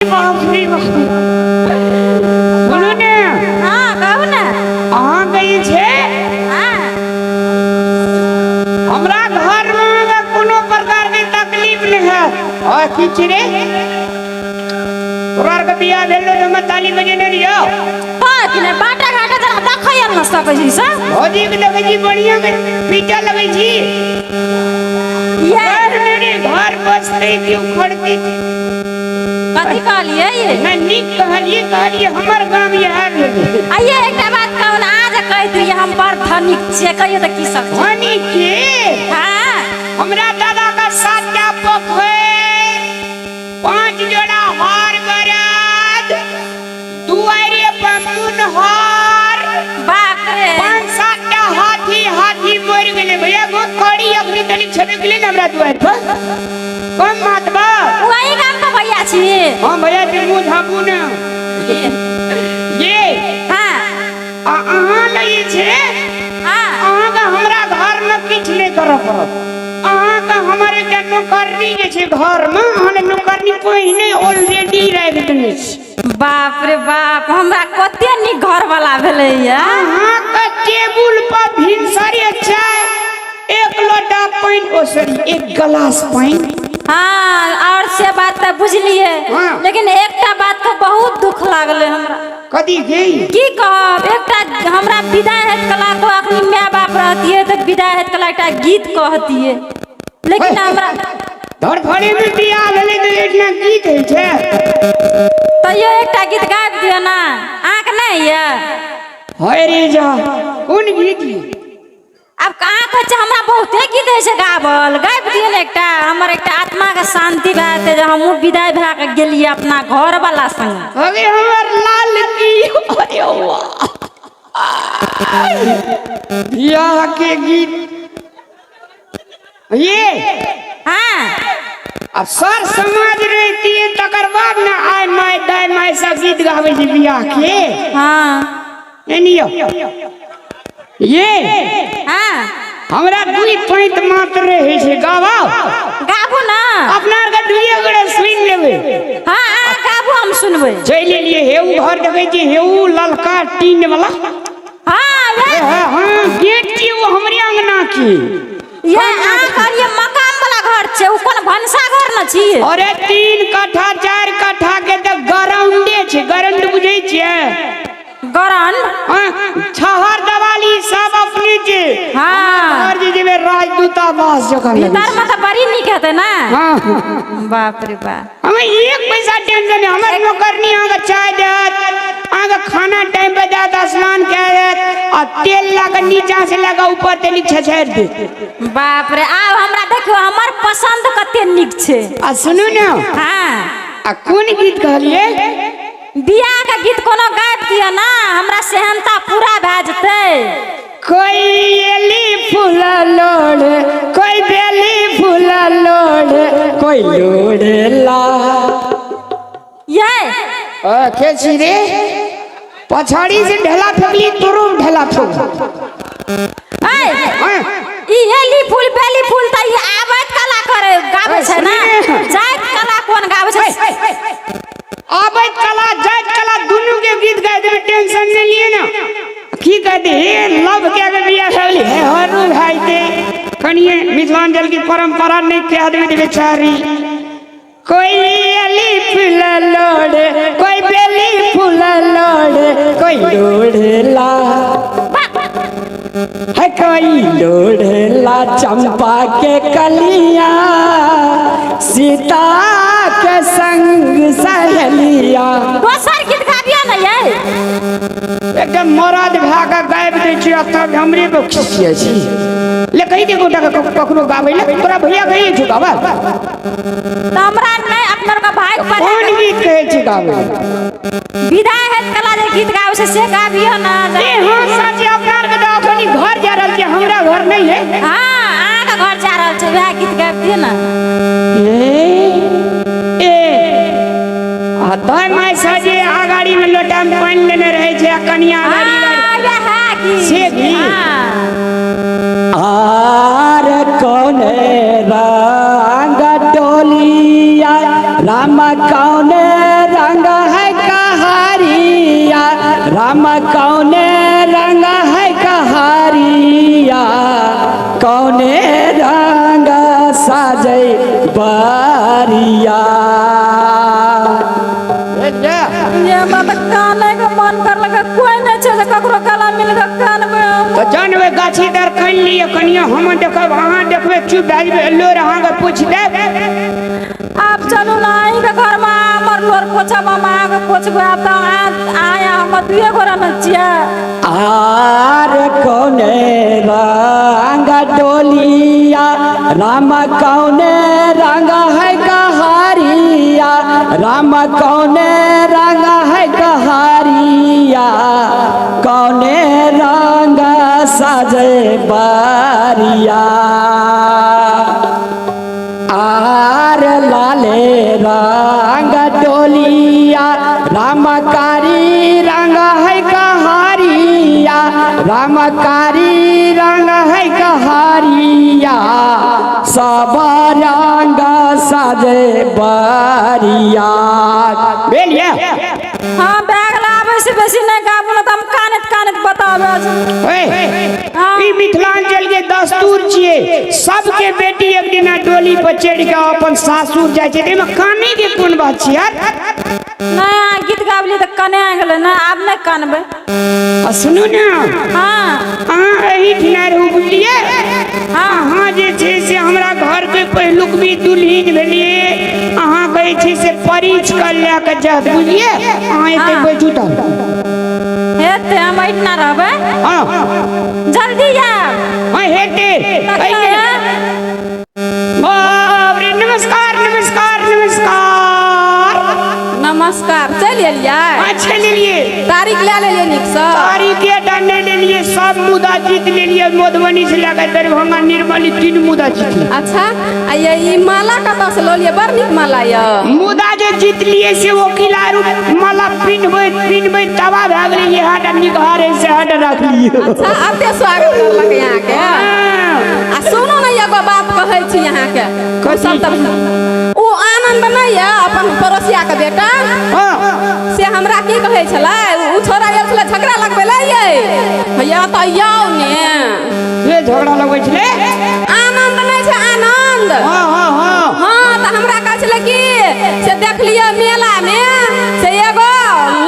बाप रे बाप। सुनू ने। हाँ, कहू ने। अहाँके जे छै, हमरा घरमे अहाँके कोनो प्रकारके तकलीफ नहि हैत। आ की छी रे, तोरा आरके बियाह भेल रहौ तऽ हमे ताली बजेने रहियौ? हाँ कि नहि, बाटा घाटा जरा देखै ने सकै छी सब। भौजीके देखै छी, बढ़िआँ के पीटा लगै छी। इएह घर नहि रे, घर बसतै कि उखड़तै? कथी कहलियै ये? नहि, नीक कहलियै, कहलियै हमर गाम इएह भेलै। आइए एकटा बात कहू ने, अहाँ जे कहैत रहियै हम बड़ धनिक छियै, कहियो तऽ की सब छै? धनी के? हाँ। हमरा दादा का 7टा पोखरि, 5 जोड़ा हर बरद, दुआरे पर मुनहर। बाप रे। 5-7टा हाथी, हाथी मरि गेलै भैया गो, कड़ी अखनी तनी छेबे गेलै ने हमरा दुआरि पर। कम बात बा? वही गाम के भैया छी? हाँ भैया जी, मुँह झाँपू ने ये। हाँ। आ अहाँ लग जे छै, अहाँके हमरा घरमे किछु नहि करऽ पड़त। अहाँके हमर एकटा नौकरनी जे छै घरमे, अहाँ लग नौकरनी पहिने ऑलरेडी राखि देने छी। बाप रे बाप, हमरा कते नीक घर वाला भेलै ये। अहाँके टेबुल पर भिनसरे चाय, 1 लोटा पानि, ओ सॉरी, 1 गिलास पानि। हाँ, और से बात तऽ बुझलियै। हाँ। लेकिन एकटा बात के बहुत दुख लागलै हमरा। कथी की? की कहब, एकटा हमरा विदाई हेत कला को अखनी माय बाप रहतियै तऽ विदाई हेत कला एकटा गीत कहतियै, लेकिन हमरा धड़फड़ी में बियाह भेलै तऽ एकटा गीत होइ छै? तैयो एकटा गीत गाबि दियौ ने, अहाँके नहि यऽ? हाय रे जा, कोन गीत ये? आब अहाँ कहै छियै हमरा बहुते गीत होइ छै गाबल, गाबि दियौ ने एकटा, हमर एकटा आत्माके शान्ति भए जेतै जे हमहूँ विदाई भए कऽ गेलियै अपना घरवला संगे। अरे हमर लाल की, अरे वाह, बियाह के गीत ये। हाँ। अब सर समाज रहती है तकर बाद ने आय my दाय my सब गीत गाबै छै बियाह के। हाँ। एनियो ये। हाँ। हमरा दुई पैंत मात्र रहै छै, गाबा। गाबू ना। अपना आरके दुइये गोटे सुनि लेबै। हाँ, अहाँ गाबू, हम सुनबै। चलि एलियै, हे उ घर देखै छी, हे उ ललका टीन वाला। हाँ, वएह। हाँ हाँ, गेट छी ओ हमरे अंगना के। ये अहाँ कहलियै मकान वाला घर छै, ओ कोन भनसा घर न छी? अरे 3 कट्ठा 4 कट्ठा के तऽ ग्राउंडे छै। ग्राउंड बुझै छियै? ग्राउंड? हाँ, छहर दवाली सब अपने छै। हाँ। घर जे जेबै राजदूतावास जकाँ लगै भीतर छै। में तऽ बड़ी नीक हेतै ने? हाँ। बाप रे बाप। हमें एक पैसा टेंशन नहीं, हमर नौकरनी अहाँके चाय देत, अहाँके खाना टाइम पर देत, स्नान कए देत आ तेल लए कऽ नीचा से लए कऽ ऊपर तनिक छछारि देत। बाप रे, आब हमरा देखियौ हमर पसंद कते नीक छै। आ सुनू ने। हाँ। आ कोन गीत कहलियै? बियाह के गीत कोनो गाबि दिअ ना, हमरा सेहनता पूरा भए जेतै। कोई एली फूल लोढ़े, कोई बेली फूल लोढ़े, कोई लोढ़ेला। ये अ के छी रे? पछाड़ी से ढेला फेकली, तोरो ढेला फेक। ऐ हाँ। ई एली फूल बेली फूल तऽ ई आबैत कला करे गाबै छै ना, जाइत कला कोन गाबै छै? आबैत कला जाइत कला दुनू के गीत गा देबै, टेंशन नहीं लिए ना। की कहते हे, लव के के बियाह भेल हे हरू भाई के कनिए मिथिलांचल की परंपरा नहीं कह देबै तऽ बेचारी। कोई अली फूल लोढ़े, कोई बेली फूल लोढ़े, कोई लोढ़ेला है, कोई लोढ़ेला चंपा के कलिया, सीता के संग सहेलिया। दोसर गीत गाबियौ ने यै। एकदम मरद भए कऽ गाबि दै छी आ तब हमरे पर खिसियै छी। ले कहि दे गोटा के ककरो गाबै ले, तोरा भैया कहै छौ गाबै? तऽ हमरा नहि, अपना के भाई पर। कोन गीत कहै छी गाबै? विदाई हेत कला जे गीत गाबै छै से गाबियौ ना। ए हाँ सच, अपना आरके तऽ अखनी घर जा रहल छी, हमरा घर नहीं है। हाँ, अहाँके घर जा रहल छै, वएह गीत गाबि दियौ ना। ए ए आ दाइ माय सजे आगाड़ी में लोटा में पानि लेने रहै छै आ कनिया आगाड़ी हाँ, वएह गीत। से गीत? हाँ। आर कौने रंग डोलिया राम, कौने राम कौने रंग है कहारिया, कौने रंग साजै बारिया। ये हमरा तऽ काने के मन करलक, कोई नहि छै जे ककरो गला मिल के कानबै हम। तऽ जहन ओहि गाछी तर कानि लिअ कनिया, हम देखब अहाँ देखबै, चुप भए जेबै, लोर अहाँके पूछि देब। आब चलू ने अहीँके घरमे, हमर लोर पोछब, हम अहाँके पोछबै। आब तऽ अहाँ आ हमर दुए गोरा ने छियै। आर कौने रंग डोलिया, राम कौने रंग है कहारिया, राम कौने रंग है कहारिया, कौने रंग साजे बारिया। आर लाले रंग डोलिया, रामकारी रंग है कहारिया, रामकारी रंग है कहारिया, सब रंग साजे बारिया। भेल यऽ? हाँ, बैग लाबै से बेसी नहि गाबू ने तऽ हम कानैत कानैत बताबै। ओए, हाँ। ई मिथिलांचल के दस्तूर छियै, सबके बेटी एक दिना डोली पर चढ़ि के अपन सासुर जाइ छै, एहिमे कानै के कोन बात छै यार? नहि, अहाँ गीत गाबलियै तऽ कने गेलै ने, आब नहि कानबै। आ सुनू ने। हाँ। अहाँ एहिठिना रहू, बुझलियै? हाँ। अहाँ जे छै से हमरा घरके पहिलुक भी दुल्हिन भेलियै, अहाँ कहै छै से परिछ कऽ लए कऽ जायत, बुझलियै? अहाँ एते हाँ। बैठू तऽ। हेतै, हम एहिठिना रहबै। हँ। जल्दी आयब। हँ, हेतै। तखन बाप रे, नमस्कार नमस्कार नमस्कार। नमस्कार, चलि एलियै? हाँ, चलि एलियै। तारीख लए लेलियै नीकसँ? तारीखे टा नहि लेलियै, सब मुदा जीत लेलियै। मधुबनी से लए कऽ दरभंगा, निर्मली, तीन मुदा जीत लेलियै। अच्छा, आ ये ई माला कतऽसँ लऽ लियै? बड़ नीक माला यऽ। मुदा जे जीतलियै से वकील आरू माला पिन्हबैत पिन्हबैत तबाह भए गेलै, इएह टा निकहार है सएह टा राखलियै। अच्छा, एते स्वागत करलक अहाँके? हाँ। आ सुनू ने, एगो बात कहै छी अहाँके। ओ सब तऽ ओ आनन्द नहि यऽ, अपन पड़ोसिया के बेटा? हाँ। से हमरा की कहै छलै, ओ छोड़ा गेल छलै झगड़ा लगबै लए यै, हैया तऽ आउ ने। से झगड़ा लगबै छलै? आनन्द नहि छै, आनन्द? हाँ हाँ हाँ। हाँ, तऽ हमरा कहै छलै कि से देखलियै मेला मे से एगो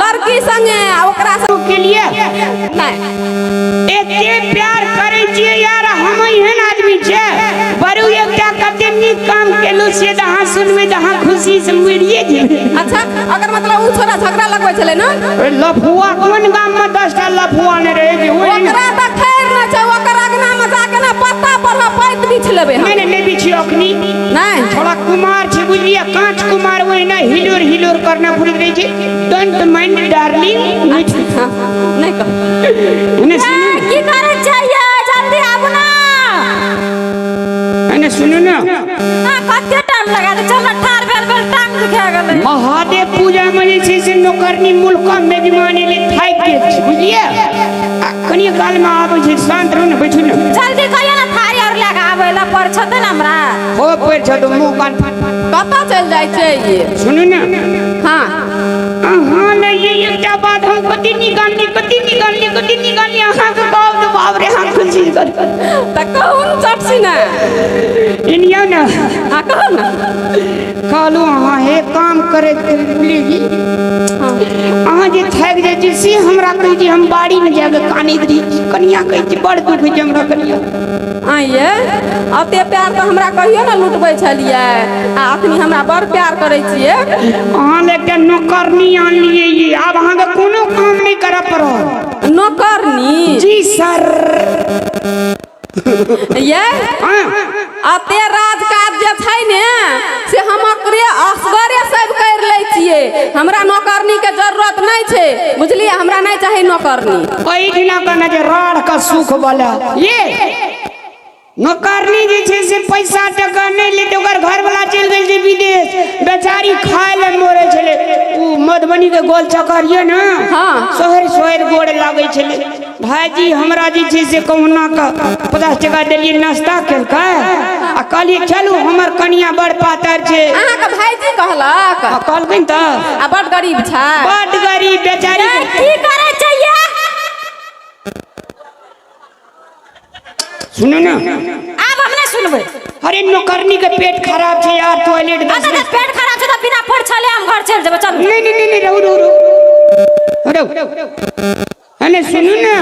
लड़की संगे आ ओकरा से के लिए नहि। एते प्यार करै छियै यार, हम एहन आदमी छियै बरू एकटा कते नीक काम केलहुँ से तऽ अहाँ सुनबै तऽ अहाँ खुशी से मरिए जेबै। अच्छा, अगर मतलब ओ छोड़ा झगड़ा लगबै छलै ने? ओए लफुआ, कोन गाम में 10टा लफुआ नहि रहै छै ओहि? ओकरा तऽ खैर नहि छै, ओकर अगना मे जाके ने पत्ता पर पैत बिछ लेबै हम। नहि नहि, नहि बिछियो अखनी। नहि। थोड़ा कुमार छै, बुझलियै? काँच कुमार, ओहिना हिलोर हिलोर करना पड़ैत रहै छै। Don't mind darling. हाँ, नहि कह। एने सुनू। की करै छियै? जल्दी आबू ने। एने सुनू ने। हाँ, कते टाइम लगा दे, चल ने, ठाढ़ भेल भेल टांग दुखा गेलै। महादेव पूजा में जे छै से नौकरनी मुल्क मेजबान एलै, थाकि गेल छै, बुझलियै? आ कनि काल में आबै छै, शान्त रहू ने, बैठू ने। जल्दी कहियो ने, थारी और लए कऽ आबै लए पर छतै ने हमरा। हो पड़ि छतो मुँह कान। कतऽ चलि जाइ छै ई? सुनू ने। हाँ। अहाँ ने ये एकटा बात हम कति निकालनी, कति निकालनी, कति निकालनी, अहाँके कहब तऽ बाप रे, हम खुशी कर। तऽ कहू ने चटसी ने। इनियो ने। हाँ, कहू ने। कहलहुँ अहाँ हे काम करैत करैत, बुझलियै की, अहाँ जे थाकि जाइ छी से हमरा कहै छी, हम बाड़ीमे जाके कानैत रहै छी। कनिया कहै छी, बड़ दुख होइ छै हमरा कनिया। आइये अते प्यार तऽ हमरा कहियो ने लुटबै छलियै, आ अखनी हमरा बड़ प्यार करै छियै। अहाँ लए एकटा नौकरनी आनलियै ये, आब अहाँके कोनो काम नहि करऽ पड़त। नौकरनी? जी सर। ये हाँ। अते राज काज जे छै ने से हम ओकरे असगरे सब कर लै छियै, हमरा नौकरनी के जरूरत नहि छै, बुझलियै? हमरा नहि चाही नौकरनी। एहिठिना कहना छै राढ़ का सुख वाला। ये नौकरनी जे छै से पैसा टका नहि लेते, ओकर घरवाला चलि गेल छै विदेश, बेचारी खाय लए मरै छलै। ओ मधुबनी के गोल चक्कर ये ने? हाँ। सोहर सोहर गोड़ लागै छलै, भाईजी हमरा जे छै से कहुना कऽ 50 टका देलियै, नाश्ता केलकै आ कहलियै चलू, हमर कनिया बड़ पातर छै। अहाँके भाईजी कहलक? आ कहलखिन तऽ। आ बड़ गरीब छै? बड गरीब बेचारी। ए, की करै छियै? सुनू ने। आब हम नहि सुनबै। अरे नौकरनी के पेट खराब छै यार, टॉयलेट अच्छा तऽ पेट खराब छै तऽ बिना परछले हम घर चलि जेबै, चलू। नहीं नहीं नहीं, रहू रहू रहू रहू। अने सुनू ने।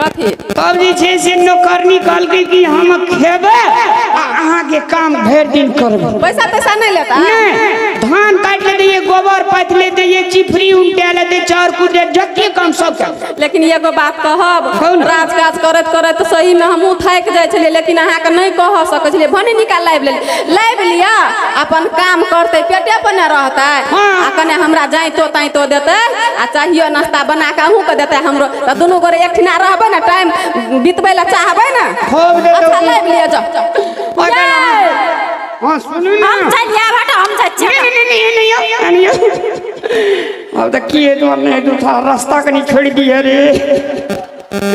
कथी? तब जे छै से नौकरनी कहलकै कि हम खेबै आ अहाँके काम भरि दिन करबै। पैसा तैसा नहीं लेता? नहीं, धान काटि ले दैये, गोबर पाथि ले दैये, चिफरी उनटा ले दैये, चाउर कुटे, जते काम सब करबै। लेकिन एगो बात कहब, कहू ने। राज काज करैत करैत सही में हमहूँ थाकि जाइ छलियै, लेकिन अहाँके नहीं कह सकै छलियै। भने निकाल लाबि लेलियै, लाबि लिअ, अपन काम करतै, पेटे पर ने रहतै। हाँ। आ कने हमरा जाइतो ताइतो देतै, आ चाहियो नाश्ता बना कऽ अहूँके देतै हमरो, तऽ दुनू गोरे एकठिना रहबै ने, टाइम बितबै लए चाहबै ने। खूब देतौ। अच्छा लाबि लिअ, जाउ। हाँ सुनू ने। हम चलि आयब, हट, हम जाइ छियै। नहीं नहीं नहीं नहीं नहीं नहीं, अब तऽ की हेतौ नहीं हेतौ, थोड़ा रास्ता कनी छोड़ि दिअ रे।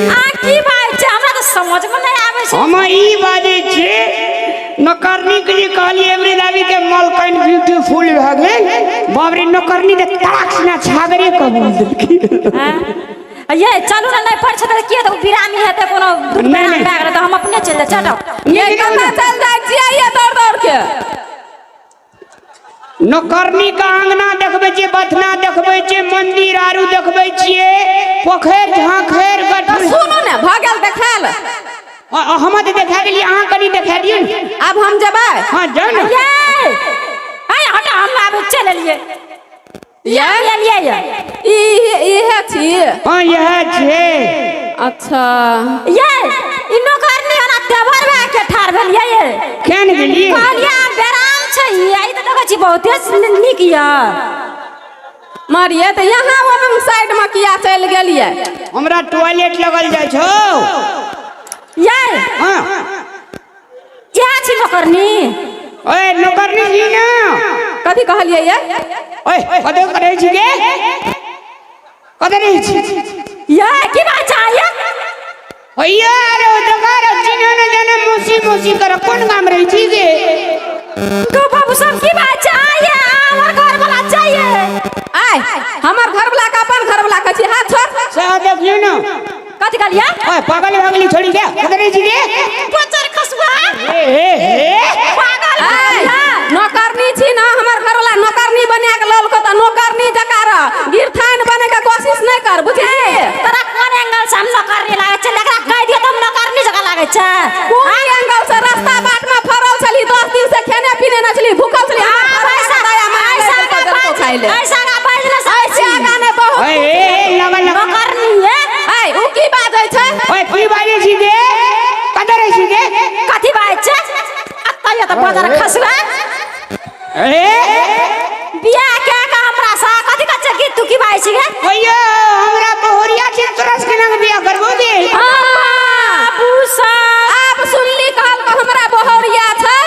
आ की बात छै, हमरा तऽ समझ में नहि आबै छै। हम ई बाजै छियै, नौकरनी के जे कहलियै एवरी दाबी के मलकन ब्यूटीफुल भए गेल, बाप रे नौकरनी के तड़ाक सिना छागरे कबूल देलखिन। हाँ? ये चलू ने, नहि पढ़ छै तऽ किए तऽ ओ बिरामी हेतै कोनो दुख नहि, बेराम नहि। भए गेलै तऽ हम अपने चलि जाय, चलो। ये कतऽ चलि जाइ छियै ये दौड़ दौड़ के? नौकरनी के आंगना देखबै छियै, बथना देखबै छियै, मंदिर आरू देखबै छियै, पोखरि झाँखरि तऽ गठुर। सुनू ने, भऽ गेल देखायल? हम तऽ देखा गेलियै, अहाँ कनि देखा दियौ ने। आब हम जेबै। हाँ जाउ ने। ये आय हट, हम आब चलि एलियै। ये? एलियै ये। ई इहे छी? हाँ इएह छै। अच्छा। ये ई नौकरनी ओना देवर भए के ठाढ़ भेलियै ये। केहन गेलियै? कहलियै आब बेराम छै ई, आ ई तऽ देखै छी बहुते नीक यऽ। मारिये तऽ यहाँ ओहन साइड में किया चलि गेलियै? हमरा टॉयलेट लगल जाइ छौ। ये हाँ इएह छी नौकरनी? ओए नौकरनी जी ना। कथी कहलियै ये? ओए कतऽ करै छी गे, कतऽ रहै छी? ये की बात छै ये? ओये अरे ओ देखा रे, चिन्ह न जाने मौसी मौसी कर, कोन गाम रहै छी गे? गो बाबू सब की बात छै ये, हमर घर वाला चाहिए। आय हमर घर वाला के अपन घर वाला कहै छी, हाथ छोड़। सएह देखियौ ने। कथी कहलियै? ओए पागल भऽ गेली छोड़ी के, कतऽ रहै छी गे? बच्चर खसुआ। हे हे हे पागल आय, भऽ गेलियै। नौकरनी छी ना, हमर घर वाला नौकरनी बना के ललको तऽ नौकरनी जकाँ रह, गिरथान बने के कोशिश नहीं कर, बुझलियै? तोरा कोन एंगल से हम नौकरनी लागै छै? एकरा कहि दियौ तऽ हम नौकरनी जकाँ लागै छै। कोन एंगल से? रास्ता बाट में फरल छली, 10 दिन से खेने पीने न छली, भूखल छली, हमर घर ऐसा वाला के दया माया ऐसा नहि देलको बाज खाइ ले। ऐसा का बाज न सकै ऐसे छी। आगा ने बहुत। ओए हे हे लगल लगल। नौकरनी ये। आय उ की बाजै छै? ओए की बाजै छी गे, कतऽ रहै छी गे? कथी बाजै छै? अत्ता ये तऽ बजर खसुआ। ए बियाह के के हमरा सा कथी कहै छै कि तू की बाजै छी गे? ओयो हमरा बहुरिया छै, तोरा से केना के बियाह करबो गे? बाबू सब आब सुनली, कहलको हमरा बहरिया छै।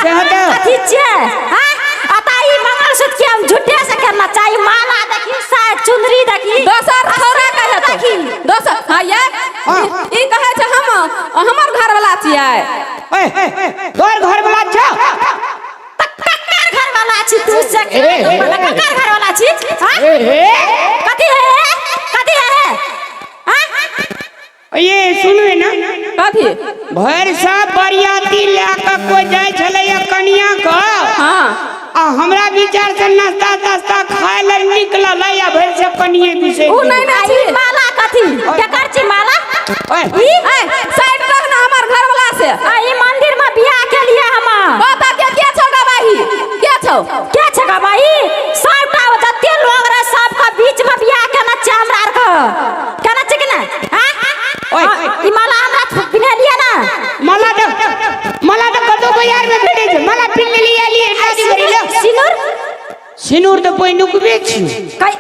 सएह तऽ। कथी छियै? हाँ? अतः ई मंगलसूत्र के हम झूठे से करना चाहिए, माला देखी, साय चुनरी देखी, दोसर छौड़ा कहै तो देखी। दोसर। हाँ ये हाँ। ई कहै छै हम हमर घर वाला छियै। ओए तोहर घर वाला छौ? तऽ ककर घर वाला छी तू से? ए, ए, ककर घर वाला छी? हाँ? ए हे कथी है, कथी है? हाँ? ये सुनू ना। कथी? भरि सब बरियाती लए कऽ कोइ जाइ छलैया कनिया के। हाँ। आ हमरा विचार से नाश्ता तास्ता खाय लए निकलल या भरि से कनिये बिसरि उ गेल। नहीं ना आ छी। ई माला कथी केकर छी माला? ओए ई आय साइड रह ना हमर घर वाला से। आ ई मंदिर में बियाह के लिए हम। बता के के छौ गवाही, के छौ? के छै गवाही? सबटा जते लोग रहे सबके बीच में बियाह केना छै हमरा आर के, केना छै कि नहि? हाँ? ओए। ई माला हमरा पिन्हेलियै ना? माला तऽ माला तऽ कतौ बाजार में भेटै छै, माला पिन्ह लेली आली शादी करी ले। सिनुर? सिनुर तऽ पहिनुकबे छी। कै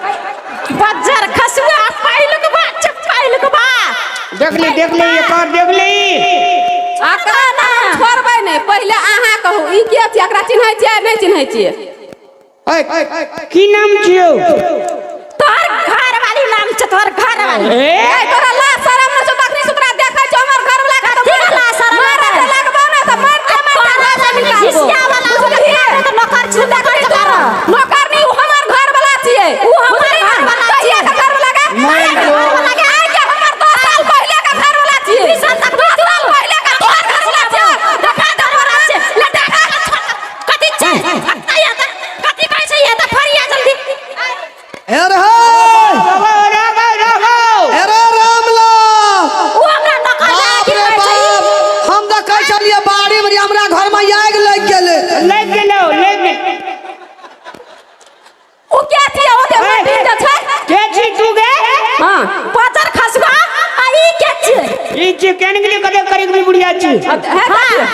बज्जर खसुआ पहिलुक बा, पहिलुक बा। देख ले देख ले एकर देख ले। एकरा तऽ हम छोड़बै नहि, पहिले अहाँ कहू ई के छियै, एकरा चिन्है छियै नहि चिन्है छियै? ओए की नाम छियौ? तोहर घर वाली नाम छै, तोहर घर वाली। ए ए तोरा लाज शरम नहि छौ? तखनी से तोरा देखै छौ हमर घर वाला के कथी के लाज शरम मारे हेतै? के लगबौ ने तऽ मारिते मारिते तोरा घर से निकालबौ। घिसिया वाला बुझलियै? तऽ नौकर छी, नौकर जकाँ रह। नौकरनी उ हमर घर वाला छियै। उ हमर घर वाला कहिया छियै। के घर वाला के? मारि कहिया के घर वाला के? आइ के हमर 10 साल पहिले के घर वाला छियै। 20 साल तक 10 साल पहिले के तोहर अरे हे बाबा राघव राघव अरे रामलाल ओ हमरा नौकर बाप की रे कहै छै बाप, हम तऽ कहै छलियै बाड़ी में हमरा घर में आगि लागि गेलै। लागि गेलौ, लागि गेल। ओ के छियै ओते मंदिर जे छै? के छी तू गे? हां। पाचर खसुआ आ ई के छियै? ई छी केन गेली कते करीब भी बुढ़िया छी। हे देखियौ।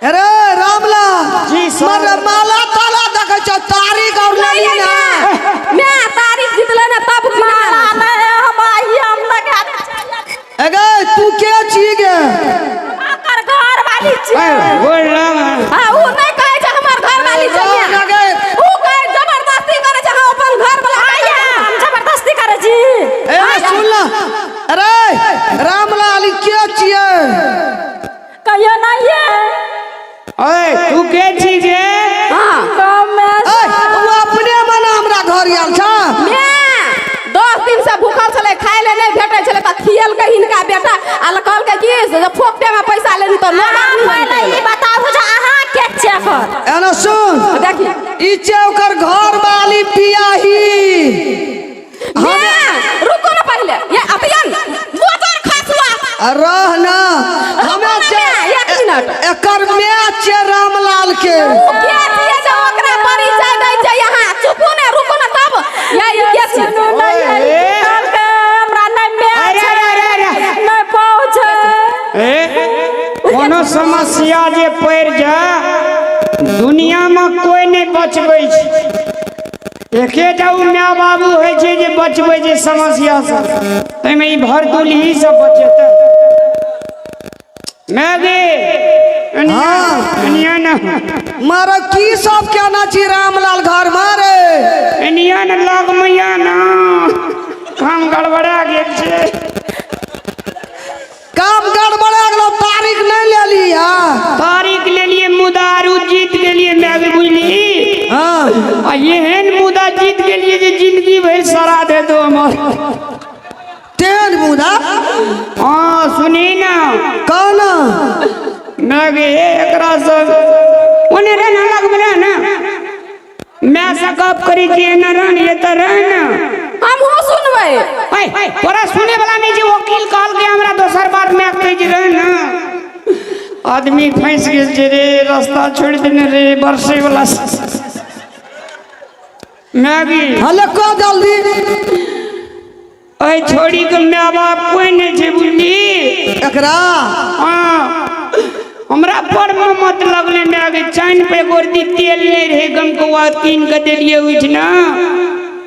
अरे रामलाल जी सर। मर माला ताला देखै छौ तारीख और लेली ना। मैं तारीख जीतले ने तब माला नहि हम आइ हम लगा दै छियै। एगे तू के छी गे? ओकर घर वाली छियै। बोल राम। हां, उ नहि कहै छै हमर घर वाली छै। राम गे। उ कहै जबरदस्ती करै छै, हम अपन घर वाला। आइया हम जबरदस्ती करै छी। ए सुन ना, अरे रामलाल ई के छियै? कहियो नहीं ये। ओए तू के छी गे? हां। कम ए उ अपने मन हमरा घर आयल छ। मैं 10 दिन से भूखल छलै, खाय ले नहि भेटै छलै, तऽ खियलकै हिनका बेटा आ कहलकै कि से जे फोकटे में पैसा लेनी तऽ लोग अहाँ पहिले ई बताबू जे अहाँ के छियै एखन? एना सुन, देखी ई छै ओकर घर वाली बियाही। मैं रुको ना पहिले, ये अतियन मोटर खसुआ रह ना, हमे रुको छै ना, एक मिनट। एकर my छै रामलाल के। उ के छियै जे ओकरा परिचय दै छै? यहाँ चुपू ने, रुको ना तब ये ई के छियै? सुनू नहीं है, ए। कहलकै हमरा नहि my अरे छै, अरे अरे अरे नहि पाउ छै। ए कोनो समस्या जे पड़ि जाय दुनिया में कोई नहीं बचबै छै। एकेटा उ my बाबू होइ छै जे बचबै छै समस्या से, ताहिमे ई भरदुलही सब बचेतै। My गे हाँ। एनिया न, मारो की सब केना छी रामलाल घर में रे? एनिया न लग मैया न, काम गड़बड़ा गेल छै। काम गड़बड़ा गेलो, तारीख नहीं लेली हा? तारीख लेलिए मुदा आरू जीत गेलिए my गे, बुझली? हाँ। आ एहन मुदा जीत गेलिए जे जिंदगी भरि सरा दे दो हमर। तेन मुदा? हाँ सुनी ना। कौन? मैं गे एकरा सब ओने रह ना, लग में रह ना, मैं से गप करी छी एना रह ने, एतऽ रह ना। हमहूँ सुनबै। ऐ तोरा सुने वाला नहीं छै, वकील कहलकै हमरा दोसर बात मैं कहै छी रह ना। आदमी फंसि गेल छै रे, रास्ता छोड़ि देने रे बरसे वाला। मैं भी हले को जल्दी। ऐ छोड़ी के my बाप कोई नहीं छै, बुझली? एकरा? हाँ, हमरा बड़ मत लगले my गे, चानि पे गोरदी तेल नहीं रहे, गमकौआ कीन के देलिए उठना।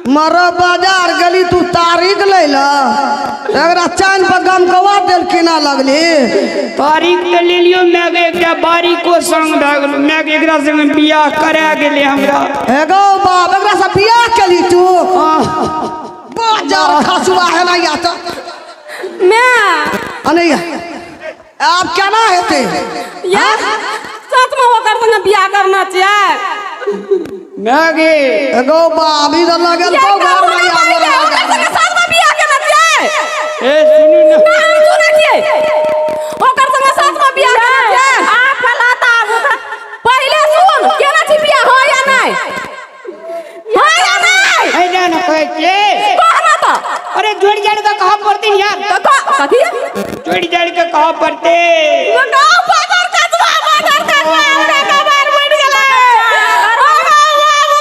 मरो बाजार गेली तू तारीख लै ला, एकरा चानि पर गमकौआ तेल किना लगली? तारीख तऽ लेलियो my गे, एकटा बारीको संग भए गेलो my गे, एकरा संग बियाह करा गेलै हमरा। एगो बाप एकरा से बियाह केली तू? बाजार खसुआ है ना या तो मैं अने आब केना हेतै? ये सच में ओकर संगे बियाह करना छियै? My गे एगो बाप ई तऽ लगल ये तो घर में ओकर आबै। संगे सच में बियाह करना छियै? ए सुनू ना। ना, हम सुनै छियै, ओकर संगे सच में बियाह करना छियै? आ फलाता आबू तऽ। पहिले सुन, केना छी बियाह, हो या नहि, हो या नहि? ऐ ना कहै छियै। कह ना तऽ। अरे जोड़ि जाड़ि के कहऽ पड़तै यार। तऽ कह कथी? जोड़ि जाड़ि के कहऽ पड़तै। गाँव बाजार कचवा, बाजार कचवा, हमरा कबार बैठ गेलै। ओ बाबू,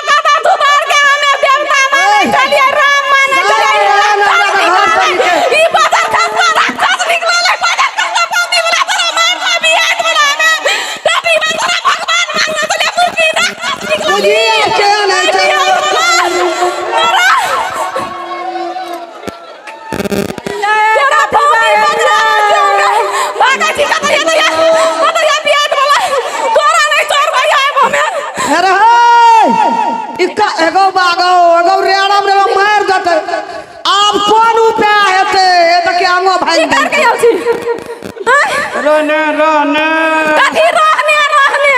कता सुधार के हमे देवता मानै छलियै, राम मानै छलियै, ई बाजार खसवा राक्षस निकलल है, बाजार खसवा पानी वाला तोरा मारला बियाट वाला हमे टोपी में तोरा भगवान मानने छलियै, मुर्गी राक्षस निकलल। बुझिए केहन होइ छै। तोरा पानी बजरा भागै छी कतऽ ये, कतऽ कतऽ ये बियाट वाला तोरा नहि छोड़बै आब हमे। अरे हे इक्का एगो बागो एगो रेड़म रे मार देतै, आब कोन उपाय हेतै? ए तऽ के आंगो भागि की गेल। करके आयल छी? आँय? रह ना, रह ना। कथी रहने रहने?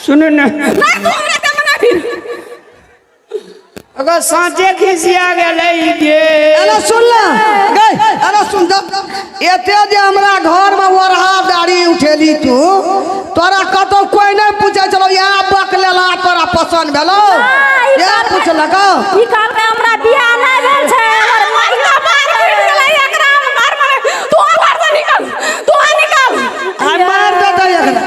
सुनू ना। नहि, तू हमरा के मना फिर। अगर साँचे खिसिया गेलै ई गे। अरे सुन ना गई, अरे सुन जब एते जे हमरा घर में ओढ़ा दाढ़ी उठेली तू, तोरा कतौ कोई नहीं पूछे छलो, यहाँ बक लेला तोरा पसंद भेलो? ई यहाँ कहलकै- पूछलो? केलक? ई कहलकै हमरा बियाह नहि भेल छै, हमर हमरा मार पीट गेलै एकरा, हम घर में। तू घर से निकल, तू निकल। आ मार देतै एकरा।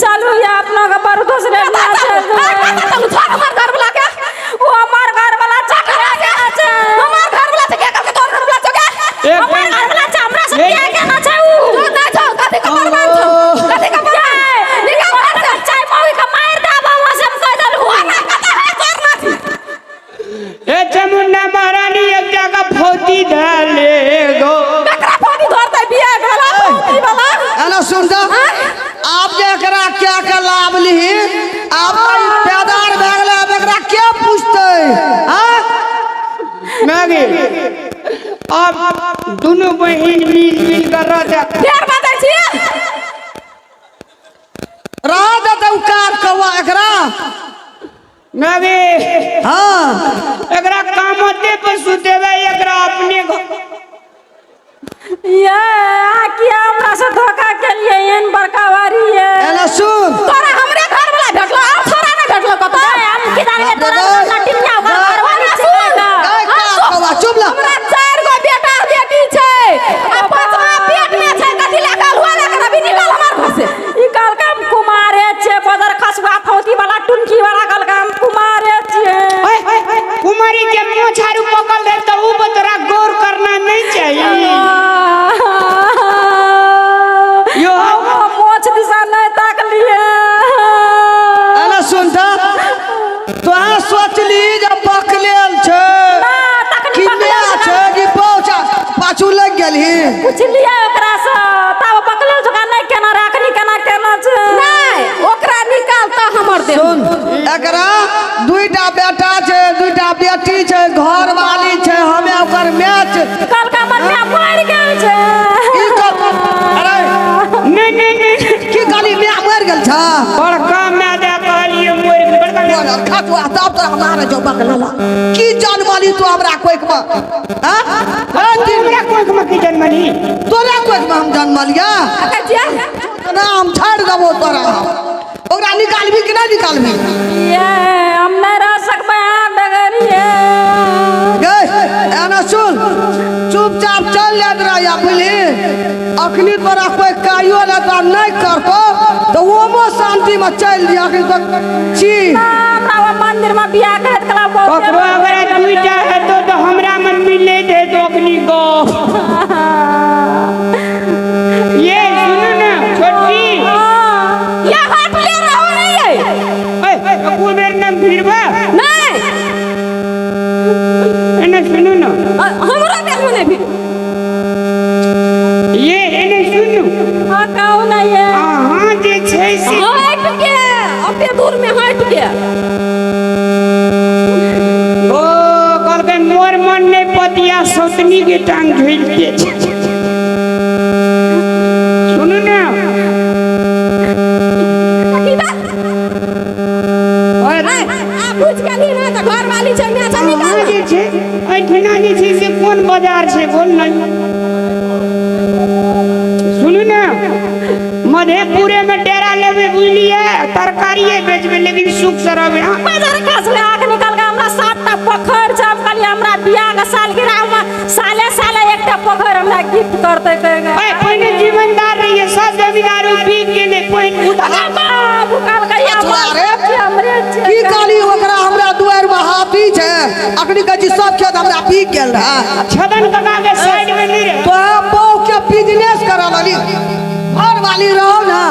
चलू ये अपना के बड़ दोसरे कतऽ चलू। चलू? कतऽ चलू? छोड़ हमर घर वाला के। ओ हमर घर वाला छै। हमर घर वाला छै के? कहलकै तोहर घर वाला छौ के? एक हमर घर वाला छै, हमरा से एक- बियाह केना छै ऊ? तू नहि छौ, कथी के बर्बाद छौ? कथी के बर्बाद? निकल घर से। चाय मौगी के मारि देब हम, से हम कहि देलहुँ। ओना कतऽ है तोर नाती? ए चामुंडा महारानी, एकटा का फौती धले गो। ककरा फौजी धरतै? बियाह भेला फौजी वाला? एना सुन तऽ, आब जे एकरा क्या के लाभ लिही? आब तऽ ई पैदार भए गेलै, आब एकरा के पूछतै? आँ? मैगी, अब दुनू बहिन मिल मिल कर रहते। फेर बजै छियै। रह देतै उ कार कौआ एकरा। मैगी। हाँ। एकरा कामते पर सुतेबै, एकरा अपने घर। ये अहाँ किया हमरा से धोखा केलिए एहन बड़का भारी ये? एना सुन। तोरा हमरे घर वाला भेटलो, आर छोरा नहि भेटलो कतौ। हम की जाने तोरा बाप रे। नटिनिया ओकर घरवाली छै। ए कार कौआ, चुप ला। हमरा चारि गो बेटा बेटी छै आ पांचवा पेट में छै। कथी लए कहल हुआ लए अभी निकल हमर घर से। ई कहलकै हम कुमारे छियै, बदर खसुआ फौती वाला टुनकी वाला, कहलकै हम कुमारे छियै। ओए, कुमारी के मोछारू पकड़ ले तो ऊ तोरा गौर करना नहीं चाहिए यो। हम मोछ दिशा नहि ताकलिए। एना सुन तऽ, तोहाँ सोचली जे बकलेल छै कि माय छै कि पहुँचा पाछू लागि गेलही? पुछलिए ओकरासँ तब बकले झोका नहि केना राखनी, केना केना छै। नहि, ओकरा निकाल तऽ हमर दे। सुन, एकरा दुईटा बेटा छै, दुईटा बेटी छै, घर वाली छै, हमे ओकर माय छै। कहलकै हमर माय मरि गेल छै। की कर? अरे। नहीं नहीं नहीं। की कहली, माय मरि गेल छ? बड़का मैं दे कहलिए मोर गेल, बड़का माय। खतुआ, तब तोरा मारे जो बकलेला। की जनमली तू हमरा कोइक में? हाँ? ए, तू हमरा कोख में की जन्मली? तोरा कोइक में हम जनमलिया? कहै छियै। ना, हम छाड़ि देबो तोरा। ओकरा निकालबी कि नहि निकालबी? ये हम नहि रह सकबै अहाँ बगैर ये। गे, एना सुन, चुपचाप चल जाइत रह, बुझली? अखनी तोरा कोई कायो नहि, तोरा नहि करतौ तऽ ओमो शांति में चलि दिया। अखनी तक छी। हमरा ओ मंदिर में बियाह करैत कला बहुत। ककरो अगर दुईटा हेतो तो हमरा में मिले दे तो अखनी गप। ये सुनू ना छोटकी। ये हट ले रहो नहीं है। ए एको बेर न भिड़बा। नहीं। एने सुनू ना। हमरो देह में नहीं भी। ये एने सुनू। हाँ, कहू ना ये। अहाँ जे छै से हट के अपने दूर में हट के। ओ कहलकै मोर मन नहीं पतिया सौतनी के टांग झुलते छै। सुनू ना। की बा? और आ पूछ गेली ना तऽ घर वाली छै, माय छै, अहाँ निकाल। जे छै एहिठिना जे छै से कोन बाजार छै बोल नहीं। सुनू ना, मधेपुरे में डेरा लेबै बुझलिए, तरकारिए बेचबै, लेकिन सुख से रहबै। हाँ। बाजार खसले आँख निकल के हमरा 7टा पोखरि छै। हम कहलियै हमरा बियाह के सालगिरह में साले साले एकटा पोखरि हमरा गिफ्ट करतै कहिके। ओए, पहिने जीवनदार रहिए, सब जमींदारू बिक गेलै, पहिने उधार। बाबू कहलकै अछुआ रे। हमरे छियै। की कहली ओकरा, हमरा दुआरि में हाथी छै? अखनी कहै छी सब खेत हमरा बिक गेल रहे। छदन काका के साइड में नहीं रहे। तोरा बहू के बिजनेस करऽ लगली। घर वाली रहो ना,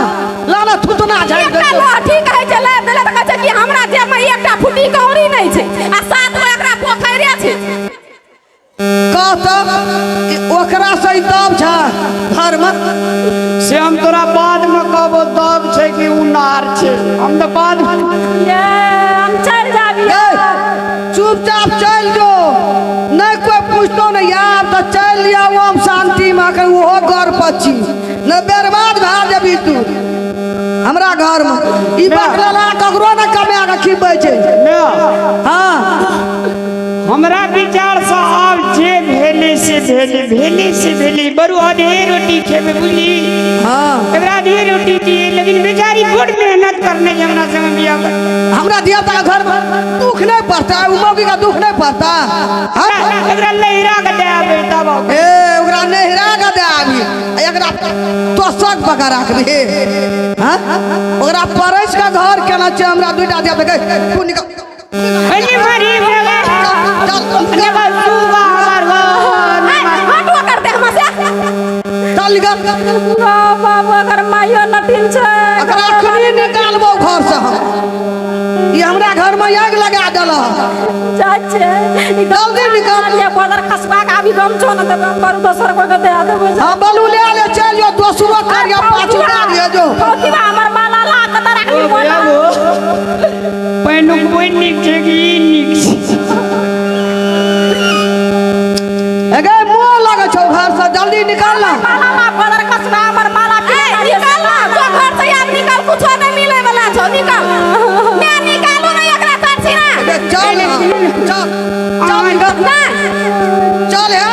लाना थुतना झाड़ि एकटा देतौ। लहठी कहै छै लाबि देलै तऽ कहै छै कि हमरा जेब में एकटा फुटी कौड़ी नहि छै आ सात गो एकरा पोखरिए छै। कह तऽ, ई ओकरा से ई दब छै घर में? से हम तोरा बाद में कहबो, दब छै कि उ नार छै, हम तऽ बाद में। ये हम चलि जाबी। ए, चुपचाप चलि जो, नहि कोई पूछतो नहि यार, तऽ चलि आउ हम शांति में। अखन ओहो घर पर छी, नहि बर्बाद भए जेबी तू हमरा घर में। ई बकलेला ककरो नहि कमा के खिबै छै। ना। हाँ। हमरा विचार से आब जे भेलै से से हेली भेली से भेली बरू आधे रोटी खेबे बुझली। हाँ। एकरा आधे रोटी दिए, लेकिन बेचारी बड़ मेहनत करने जे हमरा संग बियाह कर। हमरा धिया पुता के घर में दुख नहीं पड़ता, उ मौगी का दुख नहीं पड़ता। हाँ? एकरा लहिरा के दे आबे तब। ए ओकरा नहिरा के दे आबी, आ एकरा तोसक पका राखबी। हाँ? ओकरा परस के घर केना छै हमरा दुईटा धिया पुता के, तू निकल। हेली मारी भगा। चल, लेबा सुगा हमर घर। हटो करते हम से। चल निकल। गो बाबू अगर माइयो नटिन छै। एकरा अखनी निकालबो घर से हम। ई हमरा घर में आगि लगा देलक। चाचे जल्दी निकल। ये बदर खसबा के अभी गम छो न त बरू दोसर कोई के दे देबो। हाँ बलू ले ले चल जो दोसरो करिया पाछू दे दिए जो। कथी बा हमर माला ला के त राखली बोला। पहिनुक बोइ नीक छै कि ई नीक छै? एगे मुँह लगै छौ घर से, जल्दी निकाल ना। माला ला बदर खसबा हमर माला ए निकाल ना, जो घर से आब निकाल, कुछो नहीं मिले वाला छौ, निकाल। मैं निकालू नहीं एकरा चाची ना। एगे चल ना, चल चल निकल। ना चल हे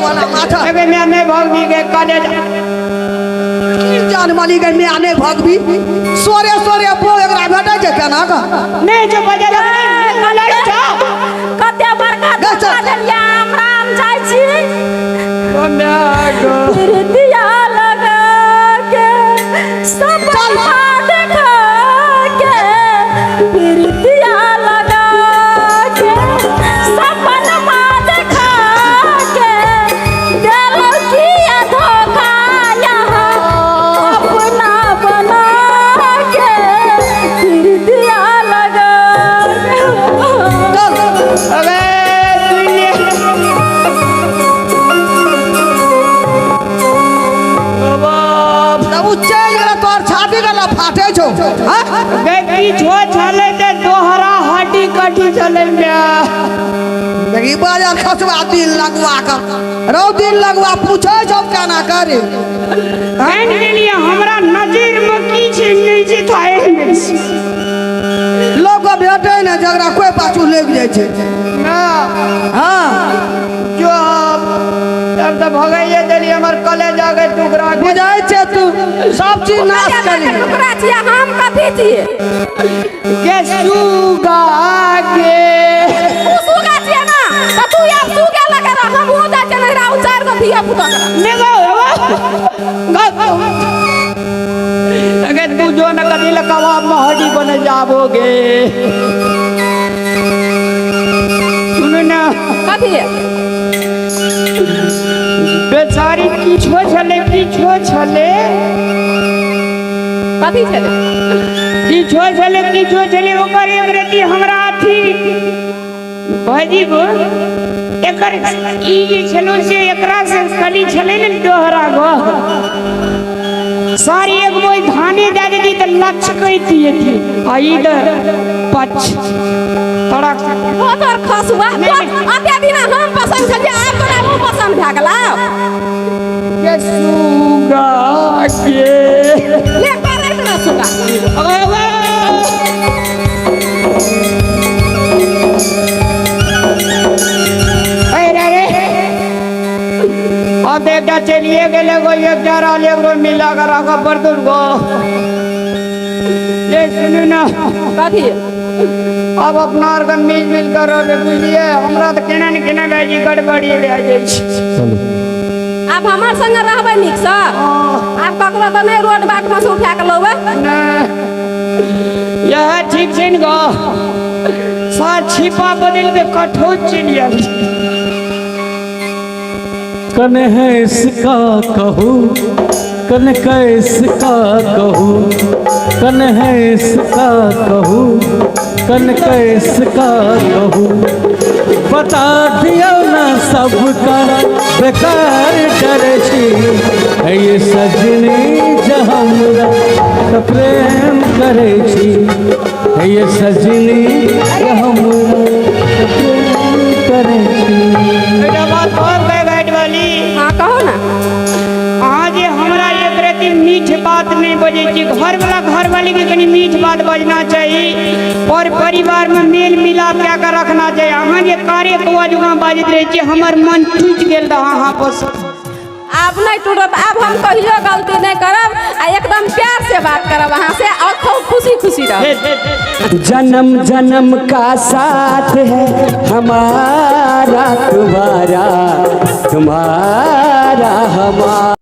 वाला माथा। एगे मैं नहीं भगवी के कॉलेज। जान माली के मैं नहीं भगवी। सोरे सोरे बो एकरा भेटै छै केना के? नहीं जो बजे लड़ै छौ। कते बड़का गे चल। धोखा देलियै हमरा, हम जाइ छी। ओ my God. प्रीतिया लगा के सब चल। देखा के, प्रीतिया लगा के सपना देखा के देलो किया धोखा यहाँ अपना बना के, प्रीतिया लगा के। चल। अबे सुन। तब उ चलि गेलै तोहर छाती गला फाटै छौ। हाँ? गे किछो छलै ते दोहरा हड्डी कटी छलै म्या। देखी बाजार खसबा दिल लगवा कर रौ दिल लगवा पूछै छौ केना करे। जानि गेलियै हमरा नजर में की छै नहि छै थाहे नहि छै। लोक के भेटै ने जकरा कोई पाछू लागि जाइ छै। ना हाँ जो तब तऽ भगाइए देलियै हमर कॉलेज आ गए टुकड़ा के। बुझाइ छै तू सब चीज नाश करी। टुकड़ा छियै हम, कथी छियै? के सुगा के तू सुगा छियै ना त तू आब सुगे लगे रह, हम हो जाइ छै नहिरा उ चारि गो धिया पुता के। ने गो गो अगर तू जो न कभी ल कबाब में हड्डी बन जाबोगे। सुन ना। कथी? बेचारी किछो छलै किछो छलै। कथी छलै? किछो छलै किछो छलै ओकर एक रति हमरा अथी भाजी गो एकर ई जे छलो से एकरा से कली छलै ने दोहरा गो सारी एक बोई धाने दे देती तऽ लचकैती थी आ ई तऽ पछ तड़क। ओ तोर खसुआ अते दिना हम पसंद छलियै, आब तोरा मुँह पसंद भए गेलौ। के सुगा के ले पड़ै तोरा सुगा। अबे अबे अरे रे अब एकटा चलिए गेलै गो, एकटा रहल एगो मिला के राखऽ पड़तौ गो। ये सुनू ना। कथी? अब अपना आरके मिल मिल कर रहबै बुझलियै, हमरा तऽ केना ने केना भए जाइ गड़बड़ी भए जाइ छै। आब हमर संगे रहबै नीकसँ, आब ककरो तऽ नहि रोड बाट में से उठा के लौबै। नहि इएह ठीक छै ने गो, सार छिपा बदलि के कठौत चलि आयल छै। कन है इसका कहू, कन कैसका कहू, कन है इसका कहू, कन कैसका कहू, बता दियो ना सबका बेकार डरे छी है ये सजनी जे हमरा त प्रेम करे छी, है ये सजनी जे हमरा त प्रेम करे छी। एकटा बात कहब गए घाट वाली। हाँ कहू ना। अहाँ जे हमरा एक रति मीठ बात नहीं बजै छी, घरवाला घरवाली के कनी मीठ बात बजना चाही। पर परिवार में मेल मेल मिलाप कए कऽ रखना चाही। अहाँ जे कार्य कौआ जकाँ बाजैत रहै छियै, हमर मन टूटि गेल रहए अहाँ पर। आब नहीं टूटत, आब हम कहियो गलती नहीं करब आ एकदम प्यार से बात करब अहाँ से और खूब खुशी खुशी रहब। जन्म जन्म का साथ है हमारा, तुम्हारा तुम्हारा हमारा।